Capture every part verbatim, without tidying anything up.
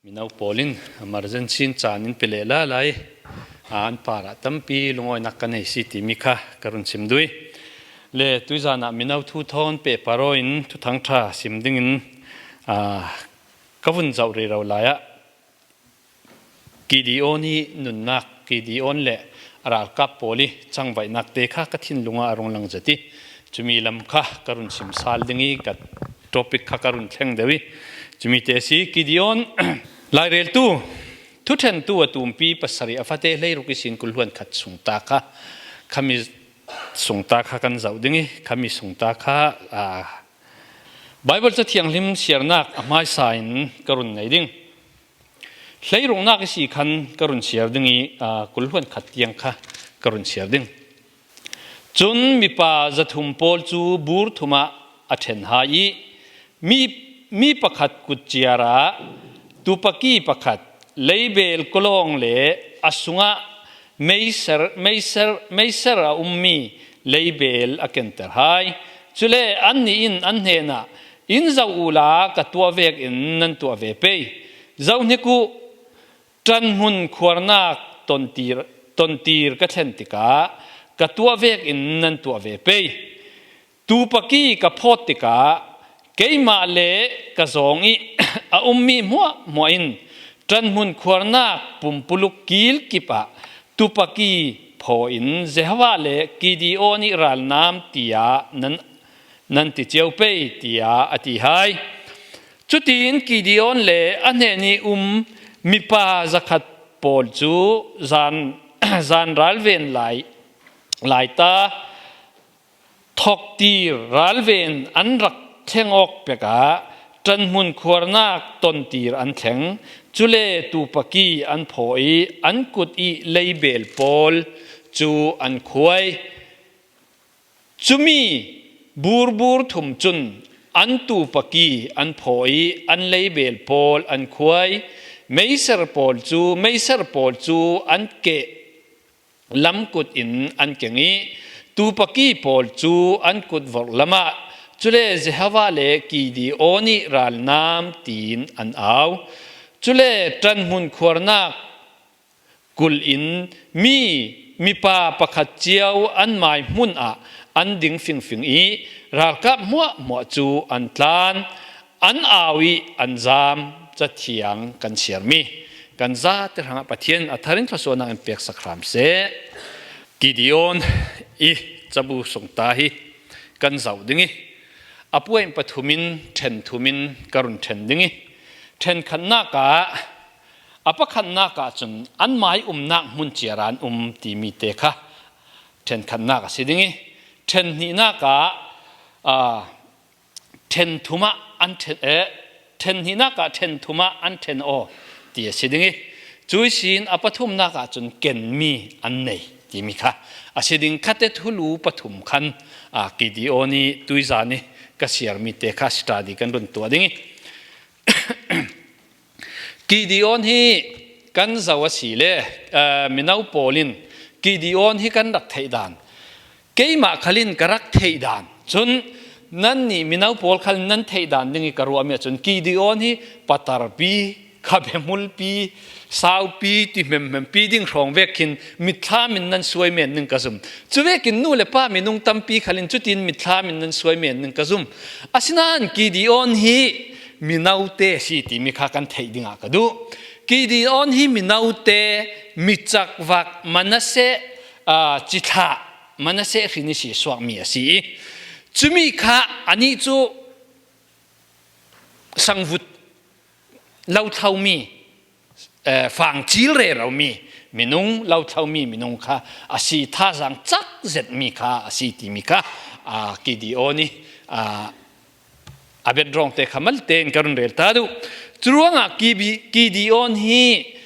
Mino pawl in emergency in caan in pe leh la lai, a, an parah tampi lungawinak ka nei si timi kha ka run sim duh. Le tuizan ah mino thu thawn pehpar aw in Thuthang ṭha sim dingin, a, ka vun zoh rero lai ah Gideon i nunnak, Gideon le a ralkap pawl i changvaihnak te kha ka thinlung ah a rung lang zet i, cumi lam kha ka run sim sal ding i, ka topic kha ka run thleng deuh i, cumi te si. Gideon, laireltu, thuṭhentu a tumpi pasarih, a fate hleiruk i sin kul hluan khat sung ta kha, khami sung ta kha kan zoh ding i, khami sung ta kha, a, Bible Ca Thianghlim siarnak a hmaisa in ka run ngei ding. Hleiruknak i si khan ka run siar ding i, a, kul hluan khat tiang kha ka run siar ding. Cun mipa zathum pawl cu bur thum ah a ṭhen hai i, mi, mi pakhat kut ciar ah tupaki pakhat, leibel kawlawng le a sungah meiser, meiser, meiser a ummi leibel a kenter hai. Cule annih in an hnenah, "In zoh uhla ka tuah vekin nan tuah ve pei. Zohhnik uh, ṭanhmun khuarnak tontir, tontir ka thlen tikah ka tuah vekin nan tuah ve pei. Tupaki ka phawt tikah keimah le ka zawng i a ummi hmuahhmuah in ṭanhmun khuarnak pumpuluk kil kip ah tupaki phaw in Jehovah le Gideon i ralnam tiah nan, nan ti cio pei," tiah a ti hai. Cutin Gideon le a hnen i um mipa zakhat pawl cu zan, zan ralven lai, lai ta, thoktir ralven an rak thleng awk pek ah ṭanhmun khuarnak tontir an thleng. Cule tupaki an phaw i an kut i leibel pawl cu an khuai. Cumi burbur thum cun an tupaki an phaw i an leibel pawl an khuai. Meiser pawl cu, meiser pawl cu an keh lamkut in an keng i tupaki pawl cu an kut vorh lam ah, cule Jehovah le Gideon i ralnam tiin an au. Cule ṭanhmun khuarnak kul in mi, mipa pakhat cio an mai hmun ah an ding fingfing i ralkap hmuahhmuah cu an tlan. An au i an zam. Ca Thiang kan siarmi kan zate hrangah Pathian a thar in thluasuahnak in peksak hram seh. Gideon i cabu sung ta hi kan zoh ding i, a puai pathum in ṭhen thum in ka run ṭhen ding i, ṭhen khatnak ah, a pakhatnak ah cun an mai umnak hmun ciar ah an um timi te kha ṭhen khatnak a si ding i, ṭhen hnihnak ah, aa, ṭhen thum ah an ṭhen, eh, ṭhen hnihnak ah ṭhen thum ah an ṭhen aw ti a si ding i, cu ihsin a pathumnak ah cun kenmi an nei timi kha a si ding. Khate thulu pathum khan, aa, Gideon i tuizan i ka siarmi te kha study kan run tuah ding i, Gideon hi kan zoh a si le, aa, mino pawl in Gideon hi kan rak theih dan, keimah khal in ka rak theih dan. Cun nannih mino pawl khal in nan theih dan ding i ka ruahmi ahcun Gideon hi patarpi, khabehmulpi, saupi, ti hmemhmempi ding hrawng vek khin mitthlam in nan suai men ning ka zum. Cu vekin nu le pa minung tampi khal in cutin mitthlam in nan suai men ning ka zum. Asinain Gideon hi minote a si timi kha kan theih dingah ka duh. Gideon hi minote, micakvak, Manasseh, aa, cithlah, Manasseh hrin i si suakmi a si i, cumi kha anih cu sangvut lo thlomi, eh, fangcil reromi minung, lo thlomi minung kha a si, thazaang cak zetmi kha a si timi kha, aa, Gideon i, aa, a background te kha malte in ka run rel ta duh. Curuangah Gideon hi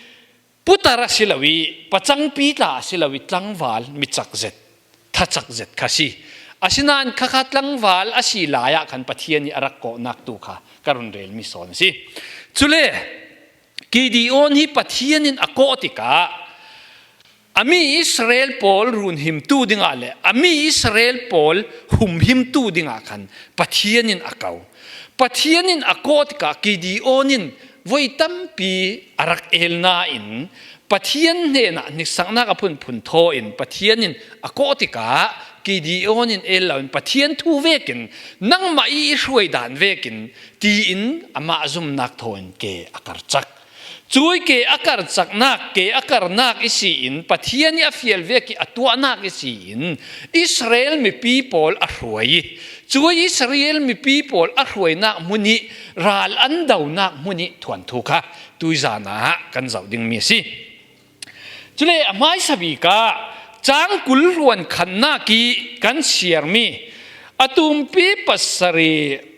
putar a si lo i, pacangpi tla a si lo i, tlangval mi cak zet, thacak zet kha si. Asinain khakha tlangval a si lai ah khan Pathian i a rak kawhnak tu kha ka run relmi sawn a si. Cule Gideon hi Pathian in a kawh tikah, a mi Israel pawl runhimtu dingah le a mi Israel pawl humhimtu dingah khan Pathian in a ko. Pathian in a kawh tikah Gideon in voi tampi a rak elna in Pathian hnenah hniksaknak a phunphun thaw in Pathian in a kawh tikah Gideon in el loin Pathian thu vekin nangmah i i hruai dan vekin tiin amah zumnak thaw in ke a karcak. Cui ke a karcaknak, ke a karnak i si in Pathian i a fial vek i a tuahnak i si in Israel mipi pawl a hruai i, cui Israel mipi pawl a hruainak hmun i ral an donak hmun i thuanthu kha tuizan ah kan zoh dingmi a si. Cule a hmaisa bik ah cang kul hluan khatnak i kan siarmi a tumpi pasarih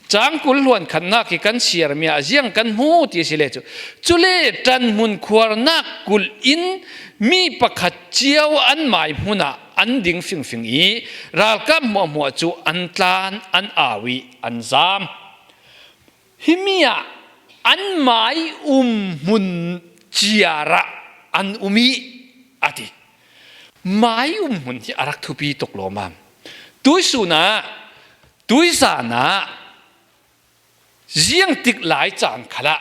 cang kul hluan khatnak i kan siarmi ah ziang kan hmu ti si le cu. Cule ṭanhmun khuarnak kulh in mi pakhat cio an mai hmun ah an ding fingfing i ralkap hmuahhmuah cu an tlan, an au i an zam. Himi ah an mai um hmun ciar ah an um i a ti. Mai um hmun hi a rak thupi tuk lawmam. Tuisun ah, tuizan ah, ziangtik lai caan khalah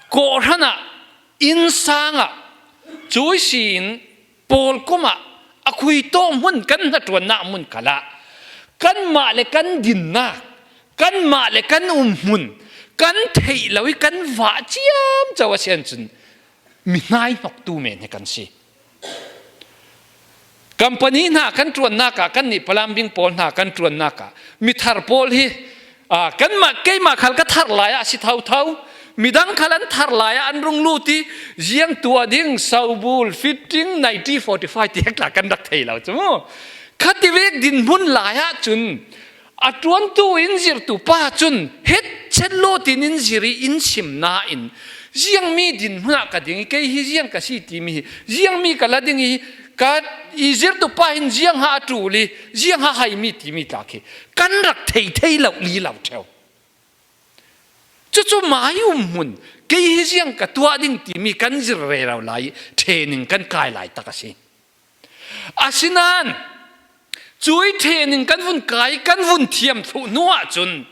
kawhhran ah, innsang ah, cui si in pawlkom ah a khuitawk hmun kan hnaṭuannak hmun khalah kanmah le kan dinnak, kanmah le kan um hmun kan theih lo i kan vah ciamco a si ahcun mi hnaihnoktu men hi kan si. Company hna kan ṭuannak ah, kannih plumbing pawl hna kan ṭuannak ah, mi thar pawl hi, aa, kanmah, keimah khal ka thar lai ah a si thotho. Midang khal an thar lai ah an rung lut i, ziang tuah ding, sobul, fitting, ninety forty five tiah tla kan rak thei lo cu mu. Khativek dinhmun lai ah cun, a ṭuantu in zirtu pa cun hetchet law tin in zir i in sim nain, ziangmi dinhmun ah ka ding i, kei hi ziang ka si timi hi, ziangmi ka la ding i, ka i zirtu pa hin ziang ha a ṭul i, ziang ha haimi timi tla khi kan rak thei thei lo li lo ṭheu. Cucu mai um hmun, kei hi ziang ka tuah ding timi kan zir rero lai i training kan kai lai tak a si. Asinain cui training kan vun kai, kan vun thiam thluh hnu ahcun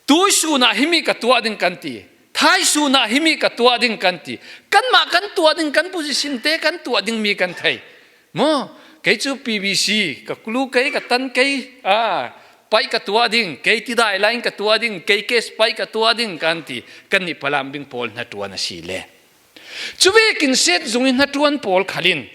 tuisun ah himi ka tuah ding kan ti, thaisun ah himi ka tuah ding kan ti, kanmah kan tuah ding, kan position te kan tuah dingmi kan thei. Maw, kei cu P B C ka kulu kei, ka tan kei, aa, paih ka tuah ding, kei tidai lain ka tuah ding, kei case paih ka tuah ding kan ti, kannih plumbing pawl hnaṭuan a si le. Cuvekin set zung i hnaṭuan pawl khalin,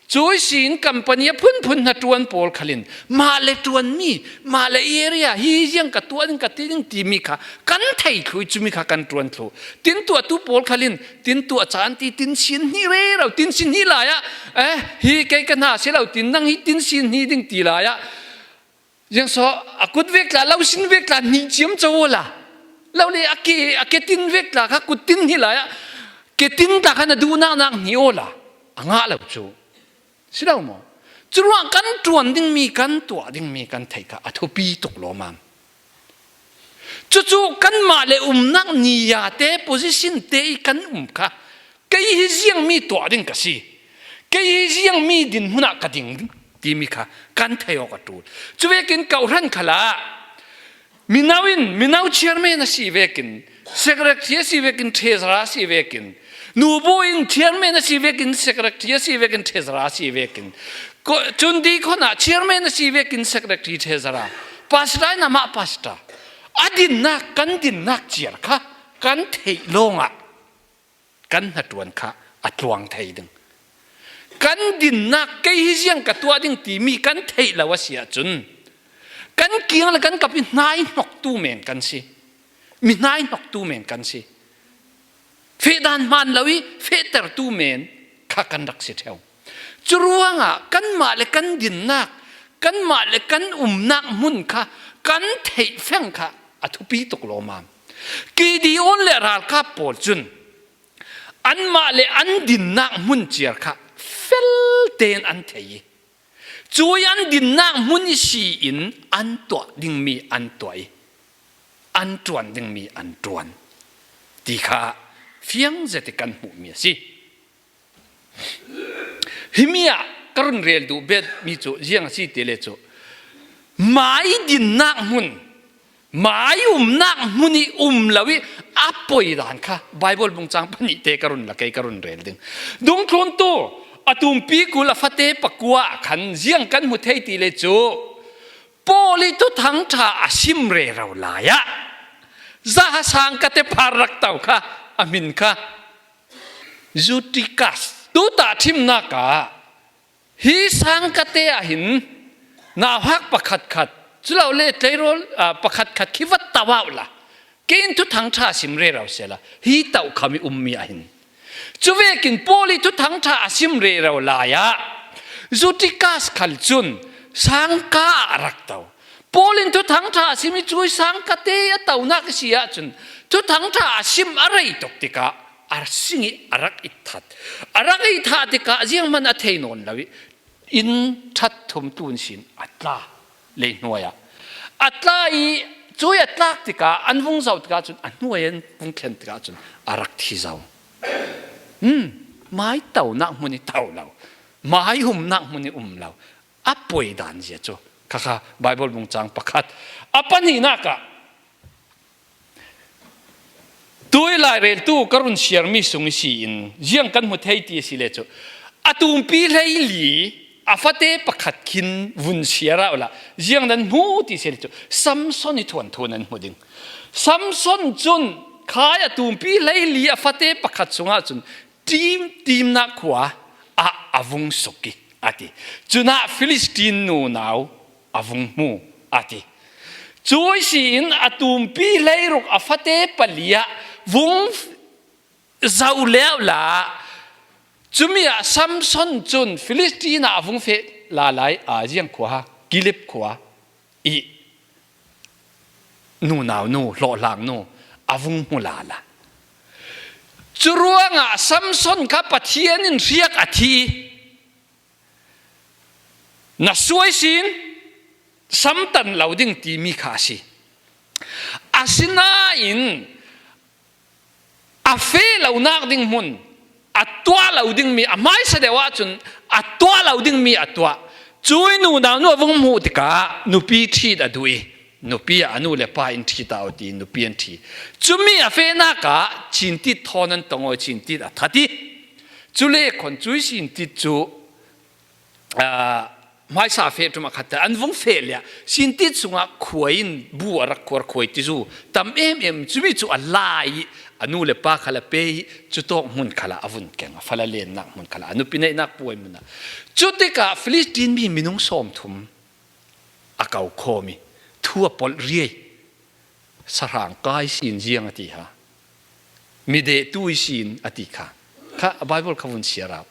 cui si in company a phunphun hnaṭuan pawl khalin, mah le ṭuanmi, mah le area hi ziang ka tuah ding, ka ti ding timi kha kan thei thluh i cumi kha kan ṭuan thluh. Tin tuahtu pawl khalin, tin tuah caan ti, tin sin hnih rero, tin sin hnih lai ah, eh, hi kei ka hna si lo, tin nang hi tin sin hnih ding ti lai ah, ziang saw a kut vek tla, lo sin vek tla hnih ciamco awla, lo le a ke, a ke tin vek tla kha kut tin hnih lai ah, ke tin tla kha na duhnak nak hnih awla a ngah lo cu si lo maw? Curuah kan ṭuan dingmi, kan tuah dingmi kan theih kha a thupi tuk lawmam. Cucu kanmah le umnak ni ya te, position te i kan um kha, kei hi ziangmi tuah ding ka si, kei hi ziangmi dinhmun ah ka ding timi kha kan thei awk a ṭul. Cuvekin kawhhran khalah mino in, mino chairman a si vekin, secretary a si vekin, treasurer a si vekin, nubu in chairman a si vekin, secretary a si vekin, treasurer a si vekin, ko-, cun deacon ah chairman a si vekin, secretary, treasurer, pastor in amah pastor, a dinnak, kan dinnak ciar kha kan theih lawngah kan hnaṭuan kha a tluang thei ding. Kan dinnak, kei hi ziang ka tuah ding timi kan theih lo a si ahcun, kan kiang le kan kap i hnaihnoktu men kan si. Mi hnaihnoktu men kan si. Fehdan hmaan lo i fehtertu men kha kan rak si ṭheu. Curuangah kanmah le kan dinnak, kanmah le kan umnak hmun kha kan theih feng kha a thupi tuk lawmam. Gideon le a ralkap pawl cun anmah le an dinnak hmun ciar kha fel tein an thei i, cui an dinnak hmun i si in an tuah dingmi an tuah i, an ṭuan dingmi an ṭuan ti kha fiang zet i kan hmuhmi a si. Himi ah ka run rel duh bet mi cu ziang a si ti le cu, mai dinnak hmun, mai umnak hmun i um lo i A poi dan kha Bible bung chang pahnihte ka run la kei ka run rel ding. Dungthluntu a tumpi kul a fate pakua khan ziang kan hmu thei ti le cu, Paul ih Thuthang ṭha a sim rero lai ah za sangkate phar rak to kha, a hmin kha Eutychus. Tuta ṭhimnak ah hi sangkate ah hin nauhak pakhatkhat, culole tleirawl, aa, pakhatkhat khi va to uh la, kei in Thuthang ṭha a sim rero sehla, hi tokham ih ummi ah hin. Cuvekin Paul ih Thuthang ṭha a sim rero lai ah Eutychus khal cun sangka ah a rak to. Paul in Thuthang ṭha a sim ih cuih sangkate a tonak a si ahcun, Thuthang ṭha a sim a rei tuk tikah a sing ih a rak itthat. A rak itthat tikah zianghman a thei nawn lo ih, inn ṭhat thum tun sin a tla, leihnuai ah a tla ih, cuih a tlak tikah an vung zoh tikah cun a hnuai an vung thlen tikah cun a rak thi zo. Hmm, mai tonak hmun ih to lo, mai umnak hmun ih um lo. A poi dan zia cu khakha Bible bung cang pakhat. A pahnihnak ah, tui laireltu ka run siarmi sung ihsi in ziang kan hmu thei ti a si le cu, a tumpi hleili a fate pakhat khin vun siar uh la, ziang nan hmu ti a si le cu, Samson ih thuanthu nan hmu ding. Samson cun khai a tumpi hleili a fate pakhat sungah cun ṭim, ṭimnak khua ah a vung suk ih a ti. Cunah Filistin nunau a vung hmu a ti. Cuih si in a tumpi hleiruk a fate pali ah vung zoh lio la, cumi ah Samson cun Filistin ah a vung feh lala ih, aa, ziang khua, Gilib khua ih nunau nu, hlawhhlang nu a vung hmu lala. Curuangah Samson kha Pathian in hriak a thi ih, na suai sin, samtan lo ding timi kha a si. Asinain a feh lonak ding hmun, a tuah lo dingmi, a hmaisa deuh ahcun a tuah lo dingmi a tuah. Cuih nunau nu a vung hmuh tikah nupi ṭhit a duh ih, nupi ah a nu le pa in ṭhit ta uh ti, nupi an ṭhi. Cumi a fehnak ah cintit thawn an tong aw, cintit a that ih, cule khon cuih cintit cu, aa, hmaisa feh ṭum a khat an vung feh liah, cintit sungah khuai in bu a rak khuar, khuai tizu tam em em, cumi cu a la ih a nu le pa khal a pe ih, cutawk hmun khalah a vun keng, a fala lennak hmun khalah, a nupi neihnak puai hmun ah. Cutikah Filistin mi minung sawmthum a ko khawm ih thu a polh riai. Sahrang kai sin ziang a ti ha. Midehtu i sin a ti kha. Kha Bible kha vun siar uh.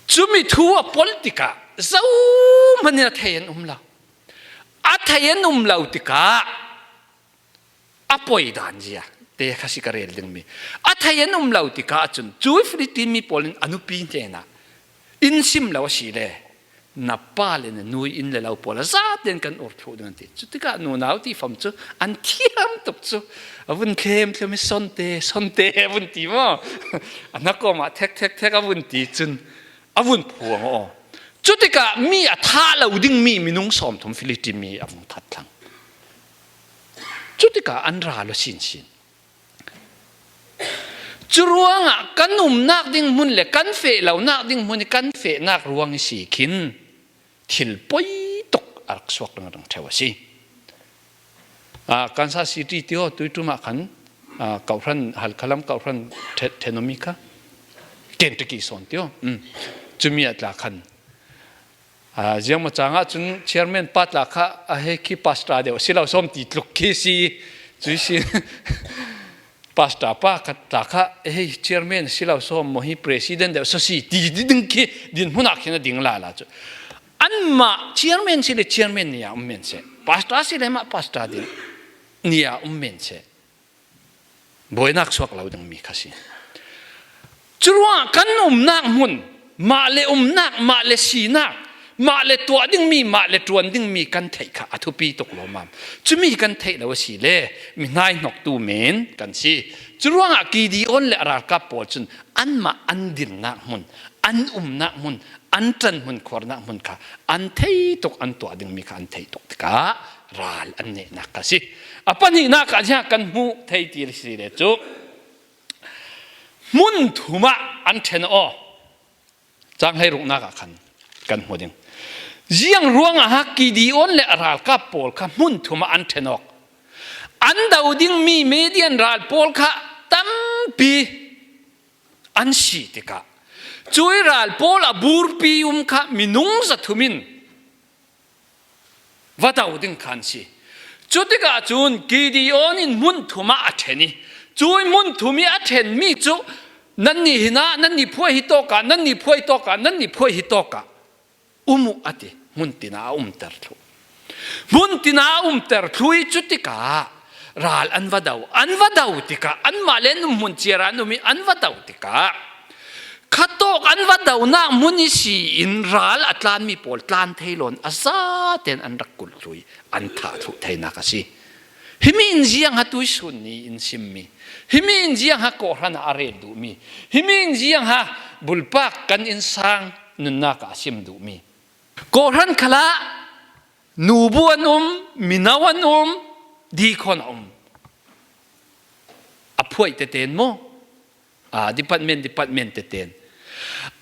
Cumi thu a polh tikah zohman in a thei an um lo. A thei an um lo tikah a poi dan zia te kha si ka rel dingmi. A thei an um lo tikah cun cuih Filistin mi pawl in a nupi hnenah, "In sim lo a si le, na pa le na nu ih inn le lo pawl a zaten kan ur thluh ding," an ti. Cutikah nunau tifam cu an thiam tuk cu, a vun thlem thlem ih, "Sonte, sonte," a vun ti maw? A hnakawm ah thek thek thek a vun ti cun a vun phuang aw. Cutikah mi a thah lo dingmi minung sawmthum Filistin mi a vung that thlang. Cutikah an ra lua sinsin. Curuangah kan umnak ding hmun le kan feh lonak ding hmun ih kan fehnak ruang ihsi khin thil poi tuk a rak suak ringring ṭheu a si. Aa, Kansas City ti aw, tuiṭum ah khan, aa, kawhhran, Halkha lam kawhhran ṭhe-, ṭhen awmi kha, Kentucky sawn ti aw. Um. Cumi ah tla khan, aa, ziangmaw cang ahcun chairman pa tla kha, a hei khi pastor deuh a si lo sawm ti tluk khi si. Cuih si. Pastor pa kha tla kha, "Hei, chairman si lo sawm maw hi, president deuh so si," ti ding khi dinhmun ah khin a ding lala cu. Anmah chairman si le chairman ni ah um men seh. Pastor si le mah pastor ding ni ah um men seh. Buainak suak lo dingmi kha si. Curuangah kan umnak hmun, mah le umnak, mah le sinak, mah le tuah dingmi, mah le ṭuan dingmi kan theih kha a thupi tuk lawmmam. Cumi kan theih lo a si le, mi hnaihnoktu men kan si. Curuangah Gideon le a ralkap pawl cun anmah an dinnak hmun, an umnak hmun, an ṭanhmun khuarnak hmun kha an thei tuk, an tuah dingmi kha an thei tuk tikah ral an nehnak kha si. A pahnihnak ah ziah kan hmuh thei ti si le cu, hmun thum ah an ṭhen aw. Cang hleiruknak ah khan kan hmu ding. Ziang ruangah ha Gideon le a ralkap pawl kha hmun thum ah an ṭhen awk? An do dingmi Midian ral pawl kha tampi an si tikah, cui ral pawl a burpi um kha minung zathum in va do ding kha an si. Cutikah cun Gideon in hmun thum ah a ṭhen i, cui hmun thum i a ṭhenmi cu nannih hin ah, nannih phuai hi tawkah, nannih phuai tawkah, nannih phuai hi tawkah um uh a ti. Hmun tin ah a umter thluh. Hmun tin ah a umter thluh i cutikah ral an va do. An va do tikah anmah le an um hmun ciar ah an um i an va do tikah khatawk an va donak hmun i si in ral a tlanmi pawl tlan thei loin a zaten an rak kulh thluh i an thah thluh theinak a si. Himi in ziang ha tuisun ni in simmi, himi in ziang ha kawhhran ah a rel duhmi, himi in ziang ha bulpak kan innsang nunnak ah a sim duhmi. Kawhhran khalah nubu an um, mino an um, dikhawn a um. A phuai tete in maw? Aa, department, department tete in.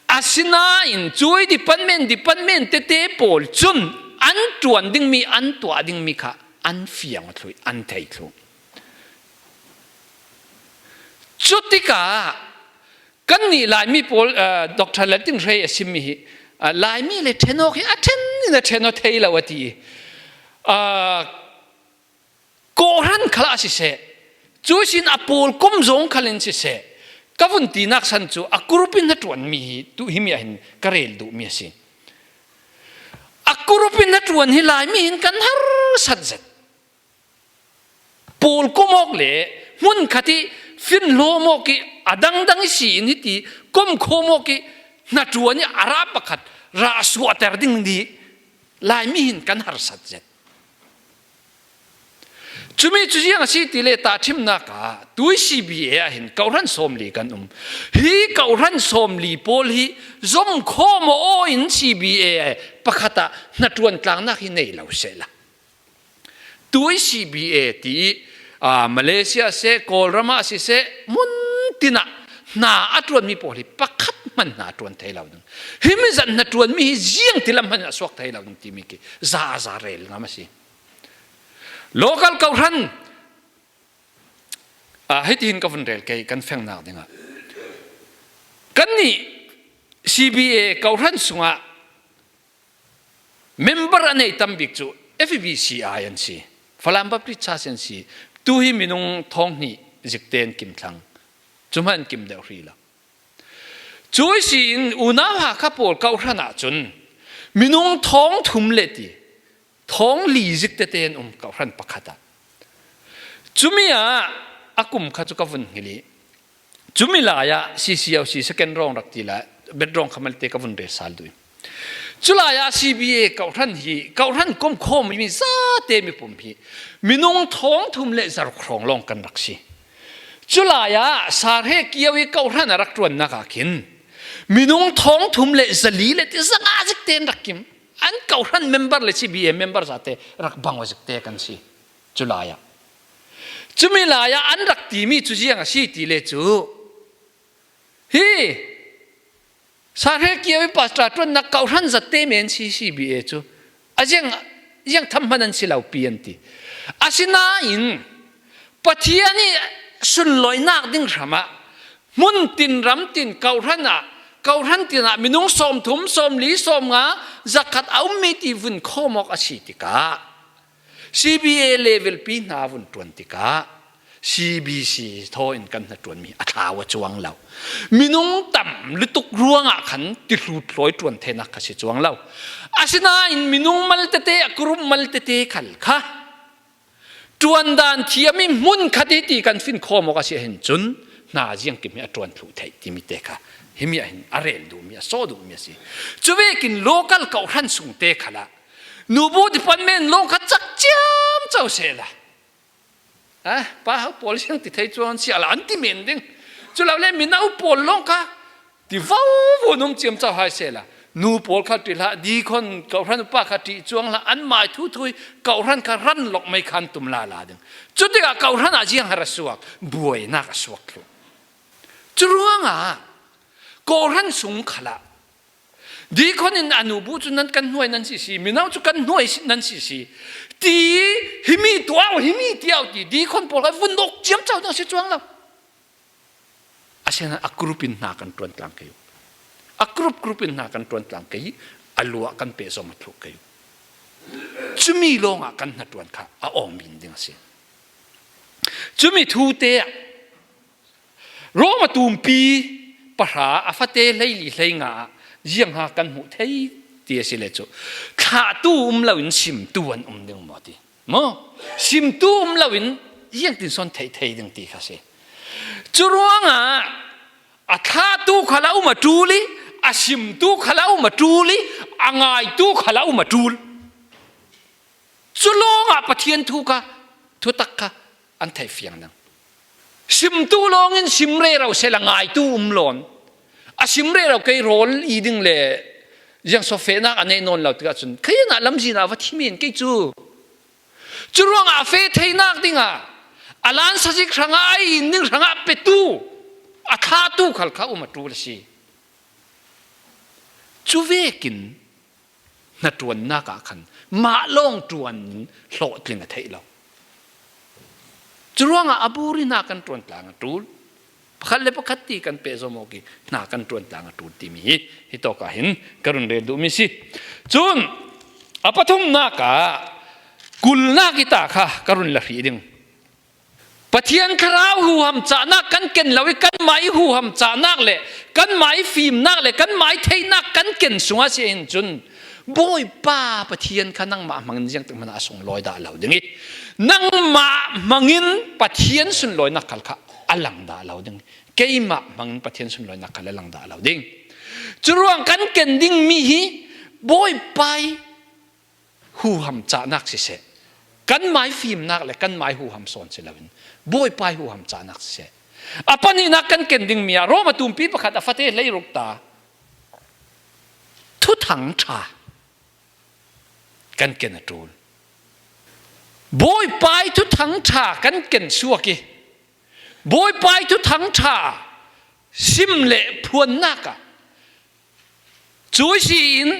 Asinain cui department, department tete pawl cun an ṭuan dingmi, an tuah dingmi kha an fiang thluh, an thei thluh. Cutikah kannih Laimi pawl, aa, Doctor Laltin Hrei a simmi hi, aa, Laimi le ṭhen awk hi a ṭhen in a ṭhen aw thei lo a ti i, aa, kawhhran khal ah siseh, cuisin a pawl kum zong khal in siseh, ka vun tinak san cu a kurup in hnaṭuanmi hi tuh himi ah hin ka rel duhmi a si. A kurup in hnaṭuan hi Laimi hin kan harsat zet. Pawl kum awk le hmun khat i finhlawm awk i a dangdang i si in hiti komkhawm awk i hnaṭuan i a rah pakhat rah suahter ding dih Laimi hin kan harsat zet. Cumi cu ziang a si ti le tahṭhimnak ah tui C B A ah hin kawhhran sawmli kan um. Hi kawhhran sawmli pawl hi zomkhawm aw in C B A pakhat ah hnaṭuan tlangnak hi nei lo sehla. Tui C B A ti i, aa, Malaysia seh, Kawlram ah siseh, hmun tin ah hna a ṭuanmi pawl hi pakhat hmanh hna a ṭuan thei lo ding. Himi zat hnaṭuanmi hi ziang ti lam hmanh a suak thei lo ding timi khi za a za rel ngam a si. Local kawhhran, aa, hitihin ka vun rel kei kan fengnak dingah. Kannih C B A kawhhran sungah member a nei tam bik cu F B C I an si, Falam Baptist Church an si, tu hi minung thawng hnih zik tein kim thlang, cu hmanh kim deuh hri lo. Cui si in unau Hakha pawl kawhhran ah cun minung thawng thum le ti, thawng li zik tete an um kawhhran pakhat ah. Cumi ah a kum kha cu ka vun hngilh i, cumi lai ah C C O C second round rak ti lai, bet round kha malte ka vun rel sal duh i, cu lai ah C B A kawhhran hi, kawhhran komkhawm mi zate mipum hi minung thawng thum le zaruk hrawng lawng kan rak si. Cu lai ah Sarhe Kio i kawhhran a rak ṭuannak ah khin minung thawng thum le zali le ti zanga zik tein rak kim. An kawhhran member le C B A member zate rak bang aw zik te kan si. Cu lai ah, cumi lai ah an rak timi cu ziang a si ti le cu, hi Sarhe Kio i pastor ṭuannak kawhhran zat te men si C B A cu a ziang, ziang tham hman an si lo pi an ti. Asinain Pathian i sunlawinak ding hram ah hmun tin ram tin kawhhran ah, kawhhran tin ah minung sawmthum, sawmli, sawmnga, zakhat a ummi ti vun khawm awk a si tikah, C B A level pi hna vun ṭuan tikah, C B C thaw in kan hnaṭuanmi a thlau a cuang lo. Minung tam lutuk ruangah khan tihlut thlawi ṭuan theinak kha si cuang lo. Asinain minung mal tete, a kurup mal tete khal kha ṭuan dan thiam i hmun khat i ti kan fin khawm awk a si ahhin cun, hna ziangkim hi a ṭuan thluh theih timi te kha himi ahhin a rel duhmi, a sawh duhmi a si. Cuvekin local kawhhran sung te khalah nubu department lawng kha cak ciamco sehla, ah, pa ho pawl siang ti thei cuang an si a la an ti men ding. Cu lo le mino pawl lawng kha ti vo vo num ciamco hai sehla, Nu pawl kha ṭih hlah, deacon, kohhran upa kha ṭih chuang hlah, anmai thuthu hi kohhran kha ran lawk mai khan tum lala ding. Cutikah kohhran ah ziang har a suak, buainak a suak thluh. Curuangah kohhran sung khalah deacon in a nu bu cu nan kan hnuai nan sisi, mino cu kan hnuai nan sisi ti, himi tuau, himi tiau ti deacon pawl kha vun awk ciamco ding a si cuang lo. Asinan a group in hna kan ṭuan tlang kei uh. A group group in hna kan ṭuan tlang kei, a luah kan pehzom a thluh kei uh. Cumi lawngah kan hnaṭuan kha a awmin ding a si. Cumi thute ah Rom a tumpi pahra a fate hleili hleinga ah ziangha kan hmuh thei ti a si le cu, thlahtu um loin simtu an um ding maw ti. Maw? Simtu um loin ziangtin sawn theih thei ding ti kha si. Curuangah a thlahtu khal a um a ṭul i, a simtu khal a um a ṭul i, a ngaitu khal a um a ṭul. Cu lawngah Pathian thu kha, thutak kha an theih fiang ding. Simtu lawngin sim rero seh la, ngaitu um lawn. A sim rero kei rawl i ding le ziang sawfehnak a neih nawn lo tikah cun, khayan ah lamzin ah va thi men kei cu. Curuangah a feh theinak dingah a lansazik hrangah a in ding hrangah petu, a thlahtu khal kha um a ṭul a si. Cu vekin hnaṭuannak ah khan mah lawng ṭuan in hlawhtling a theih lo. Curuangah a buri hna kan ṭuan tlang a ṭul. Pakhat le pakhat ti kan pehzom awk i hna kan ṭuan tlang a ṭul timi hi, hi tawkah hin ka run rel duhmi si. Cun a pathumnak ah kulnak i ta kha ka run la hrih ding. Pathian Thlarau huham cahnak kan ken lo i, kanmah i huham cahnak le kanmah i fimnak le kanmah i theihnak kan ken sungah si ahhin cun, Bawipa Pathian kha nangmah hmangin ziangtik hmanh ah a sunglawi dah lo ding i, nangmah hmangin Pathian sunlawinak khal kha a lang dah lo ding. Keimah hmangin Pathian sunlawinak khal a lang dah lo ding. Curuang kan ken dingmi hi Bawipa i huham cahnak siseh, kanmah i fimnak le kanmah i huham sawn si loin Bawipa i huham cahnak siseh. A pahnihnak kan ken dingmi ah Rom a tumpi pakhat a fate hleiruk ta thuthang ṭha kan ken a ṭul. Bawipa i thuthang ṭha kan ken suak i, Bawipa i thuthang ṭha sim le phuannak ah, cu si in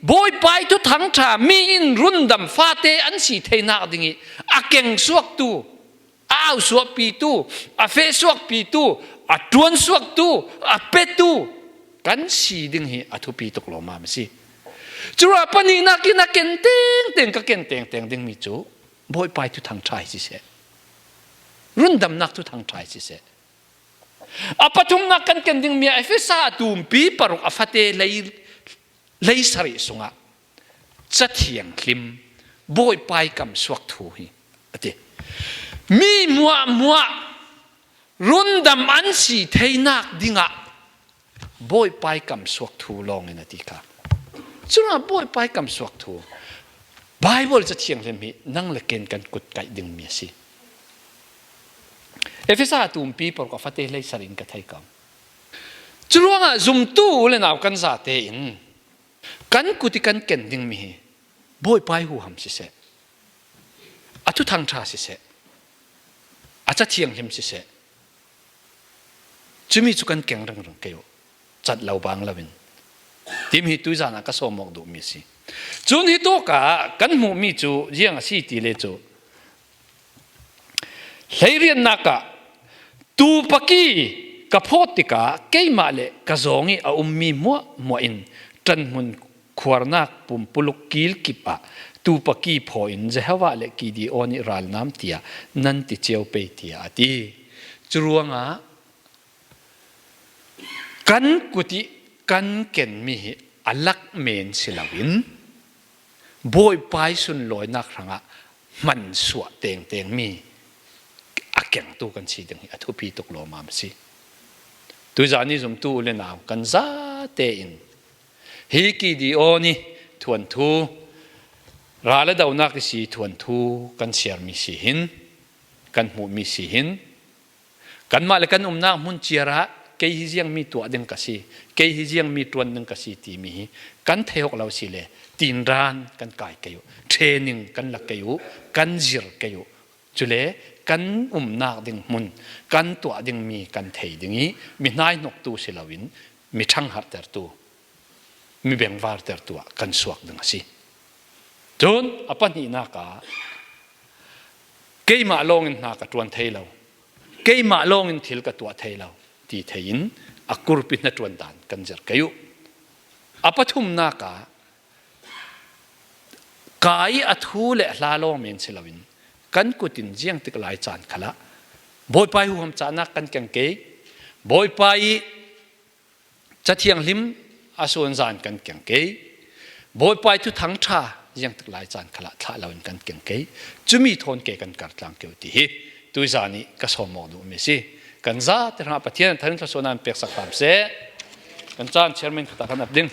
Bawipa i thuthang ṭha mi in rundam fate an si theinak ding i a keng suaktu, a au suahpitu, a feh suakpitu, a ṭuan suaktu, a petu kan si ding hi a thupi tuk lawmmam a si. Curuah pahnihnak in a ken tengteng, ka ken tengteng dingmi cu Bawipa i thuthang ṭha hi siseh, rundamnak thuthang ṭha hi siseh. A pathumnak kan ken dingmi ah Efesa a tumpi paruk a fate hlei, hleisarih sungah Cathiang hlim, Bawipa i kamsuak thu hi a ti. Mi hmuahhmuah rundam an si theinak dingah Bawipa i kamsuak thu lawngin a ti kha. Curuangah Bawipa i kamsuak thu, Baibal Cathiang hlim hi nang le ken kan kut kaih dingmi a si. Efesa a tumpi paruk a fate hleisarih in ka thei ko. Curuangah zumtu u le nau kan zate in kan kut i kan ken dingmi hi Bawipa i huham siseh, a thuthang ṭha siseh, a Cathiang hlim siseh, cumi cu kan keng ringring kei uh, cat lo bang loin. Timi hi tuizan ah ka sawm awk duhmi a si. Cun hi tawkah kan hmuhmi cu ziang a si ti le cu, hleiriatnak ah tupaki ka phawt tikah keimah le ka zawng i a ummi hmuahhmuah in ṭanhmun khuarnak pumpuluk kil kip ah tupaki phaw in Jehovah le Gideon i ralnam tiah nan ti cio pei, tiah a ti. Curuangah kan kut i kan kenmi hi a lak men si loin Bawipa i sunlawinak hrangah hmansuah tengtengmi a kengtu kan si ding hi a thupi tuk lawmmam a si. Tuizan i zumtu u le nau kan zate in hi Gideon i thuanthu, ral a donak i si thuanthu kan siarmi si hin, kan hmuhmi si hin, kanmah le kan umnak hmun ciar ah kei hi ziang mi tuah ding ka si, kei hi ziang mi ṭuan ding ka si timi hi kan thei hawk lo si le, tinran kan kai kei uh, training kan la kei uh, kan zir kei uh. Cule kan umnak ding hmun, kan tuah ding mi kan thei ding ih, mi hnaihnoktu si loin, mi ṭhangharhtertu, mi bengvartertu ah kan suak ding a si. Cun a pahnihnak ah, keimah lawngin hna ka ṭuan thei lo, keimah lawngin thil ka tuah thei lo ti thei in a kurpi hnaṭuan dan kan zir kei uh. A pathumnak ah, ka ih a thu le a hla lawng men si loin kan kut in ziangtik lai caan khalah Bawipa ih huham cahnak kan keng kei, Bawipa ih Cathianghlim a suanzan kan keng kei, Bawipa ih thuthang ṭha ziangtik lai caan khalah thlah loin kan keng kei. Cumi thawn ke kan kartlang kei uh ti hi tuizan ih ka sawm awk duhmi a si. Kan zate hrangah Pathian thangin thluasuahnak in peksak hram seh. Kan caan chairman khatah kan ap ding.